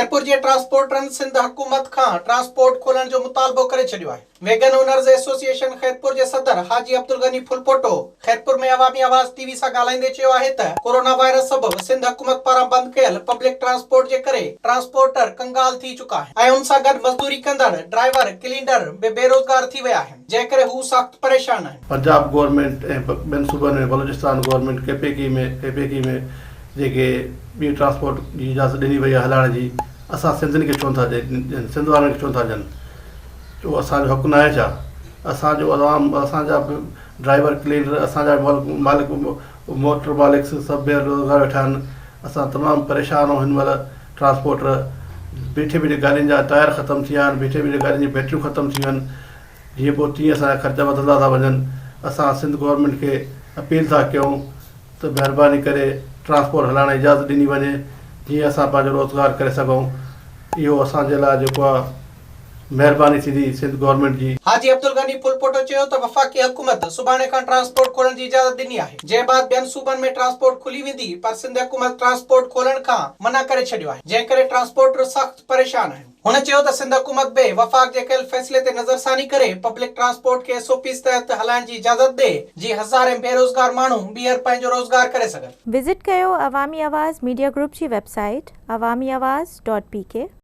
خيرپور جي ٽرانسپورٽرن سنڌ حڪومت کان ٽرانسپورٽ کولڻ جو مطالبو ڪري ڇڏيو آهي. ويگن اونرز ايسوسيئيشن خيرپور جي صدر حاجي عبدالغني ڦلپوٽو خيرپور ۾ عوامي آواز ٽي وي سان ڳالهائيندي چيو آهي ته ڪورونا وائرس سبب سنڌ حڪومت پاران بند ڪيل پبلڪ ٽرانسپورٽ جي ڪري ٽرانسپورٽر ڪنگال ٿي چڪا آهن ۽ ان سان گڏ مزدوري ڪندڙ ڊرائيور، ڪلينڊر به بيروزگار ٿي ويا آهن جنهن ڪري هو سخت پريشان آهن. پنجاب گورنمينٽ ۽ ٻين صوبن ۾ Balochistan government K P K ۾ K P K ۾ جيڪي ٻي ٽرانسپورٽ جي اجازت ڏني وئي آهي هلائڻ جي اسان سنڌين کي ڇو نٿا ڏين سنڌ وارن کي ڇو نٿا ڏين اهو اسان جو حق ناهي ڇا؟ اسان جو عوام اسان جا ڊرائيور ڪلينر اسان جا مالڪ موٽر مالڪ سڀ بي روزگار ويٺا آهن اسان تمام پريشان آهيون هن مهل ٽرانسپورٽر بيٺي بيٺي گاڏين جا ٽائر ختم ٿي ويا آهن بيٺي بيٺي گاڏين جون بيٽريون ختم ٿي ويون آهن جيئن پوء تيئن اسان جا خرچ وڌندا ٿا وڃن اسان سنڌ گورنمينٽ کي اپيل ٿا ڪيون ته مهرباني ڪري ٽرانسپورٽ هلائڻ جي اجازت ڏني وڃي جيئن اسان پنهنجو روزگار ڪري سگهون اهو اسان جي لاء جيڪو آهي مهرباني ٿيندي سنڌ گورنمينٽ جي. حاجي عبدالغني ڦلپوٽو چيو ته وفاقي حڪومت سڀاڻي کان ٽرانسپورٽ کولڻ جي اجازت ڏني آهي، جنهن بعد ٻين صوبن ۾ ٽرانسپورٽ کلي ويندي پر سنڌ حڪومت ٽرانسپورٽ کولڻ کان منع ڪري ڇڏيو آهي، جنهن ڪري ٽرانسپورٽر سخت پريشان آهن. هن چيو ته سنڌ حڪومت به وفاق جي ڪيل فيصلي تي نظرثاني ڪري پبلڪ ٽرانسپورٽ کي ايس او پيز تحت هلائڻ جي اجازت ڏي، جيئن هزارين بيروزگار ماڻهو ٻيهر پنهنجو روزگار ڪري سگهن. وزٽ ڪيو عوامي آواز ميڊيا گروپ جي web site Awami Awaz dot P K.